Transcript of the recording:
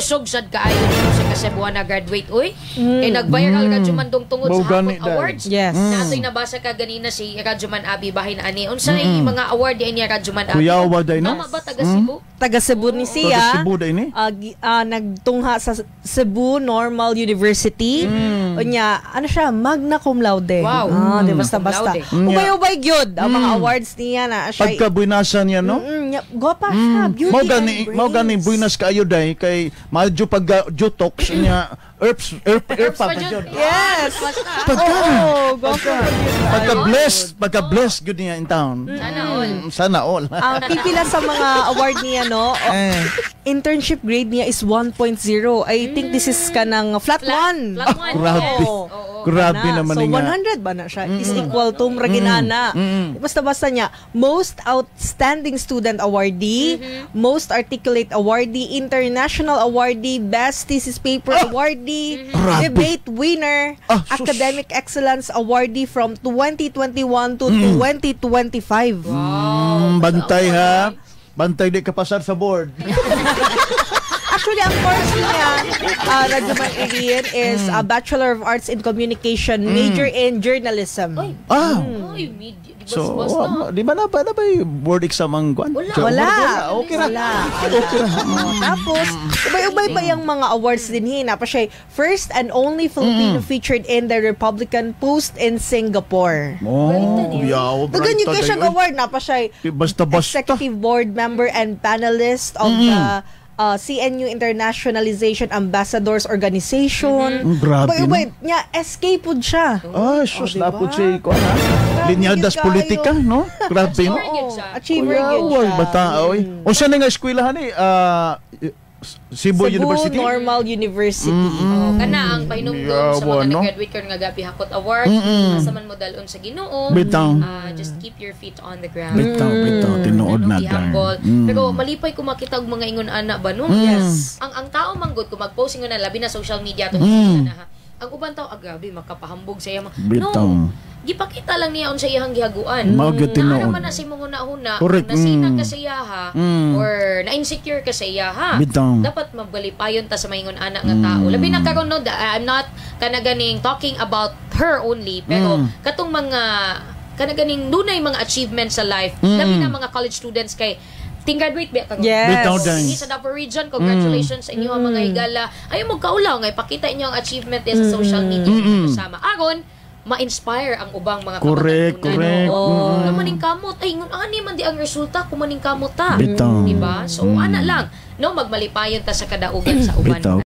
Kusog sad kaayo nimo sa Kasebuana graduate, uy. Kay nag-viral Radyoman dong tungod sa Mao gani, Hakot day. Awards. Yes. Na ato'y nabasa ka ganina si Radyoman Abi bahin ani. Unsay mga award di niya, Radyoman Abi? Kuyawa day, no? Tama ba, taga Cebu? Taga Cebu ni Taga siya. Cebu day ni. Nagtungha sa Cebu Normal University. Unya, ano siya, magna cum laude. Wow. Ah, di Magna basta cum basta. laude. Ubay-ubay gyud ang mga awards niya na siya. Pagka buenasan niya, no? Nya, gwapa siya, beauty Mao gani, and mao gani brains. buenas kaayo day kay medyo pag jutox niya, erps erp erp pa Pa jud. jud. Yes. Basta. Pagka Oo, gwapa. Pagka blessed gyud niya in town. Sana all. Sana all. Ang pipila sa mga award niya, no? O, Eh. internship grade niya is 1.0. I think this is kanang flat Flat, 1. flat one. Grabe. Yes. Oo. Grabe Na. naman So, ni nga. 100 ba na siya? Is equal to mraginana. Basta-basta niya, Most Outstanding Student Awardee, Most Articulate Awardee, International Awardee, Best Thesis Paper Awardee, Grabe. Debate Winner, Ah, sus. Academic Excellence Awardee from 2021 to 2025. Bantay ha. Bantay di ka pasar sa board. Actually, ang course niya, Radyoman Irene, is a Bachelor of Arts in Communication, major in Journalism. Oy. Ah. Oy, media. Di So, basta. di ba na ba yung board exam ang kwan? Wala. So, Wala. Okay ra. Wala. Okay ra. Oh, tapos, ubay-ubay pa yung mga awards din hi. Pa siya first and only Filipino featured in the Republican Post in Singapore. Oh, kuyaw. Dagan yung kay siyang award. Napa siya Basta-basta. executive board member and panelist of the CNU Internationalization Ambassadors Organization. Grabe, Ubay-ubay. Nya, SK pud siya. Ah, sus, Oh, diba? napod siya ko ha. Linyadas Grabe politika, kayo. no? Grabe, no? Achiever gyud siya. Achiever gyud Kuyaw, siya. bata, oy. Unsa na nga eskwelahan ni? Ah, Cebu Cebu University? Normal University. Oh, kana ang pahinumdom sa Yawa, mga no? nag-graduate karon nga gabi Hakot Award. Asa man mo dalon sa Ginoo. Bitaw. Ah, just keep your feet on the ground. Bitaw, bitaw, tinuod Ano, na be humble. day. Pero malipay ko makita og mga ingon ana ba, no? Yes. Ang tao manggod kung mag-post ingon na labi na social media to na ha. Ang uban tao, ah, grabe makapahambog sa iya. Bitaw. No. Gipakita lang niya unsa iyang gihaguan. Mao gyud Naa tinuod. man na sa imong huna-huna, kung nasina ka sa iyaha or na-insecure ka sa iyaha. Bitaw. Dapat magbalipayon ta sa maingon ana nga tao. Labi na karon, no, I'm not kana ganing talking about her only, pero katong mga kana ganing dunay mga achievements sa life, labi na mga college students kay ting-graduate ba karon? Yes. Bitaw, dang. Sige, sa Davao Region, congratulations sa inyo ang mga higala. Ayaw mo kaulaw nga ipakita inyo ang achievement din sa social media kasama. Aron ma-inspire ang ubang mga Correct, kabatanunan. correct. Oo. Nga maning kamot ay ingon ani man di ang resulta kung maning kamot ta. Bitaw. Diba? So ana lang, no, magmalipayon ta sa kadaugan sa uban. Bitaw.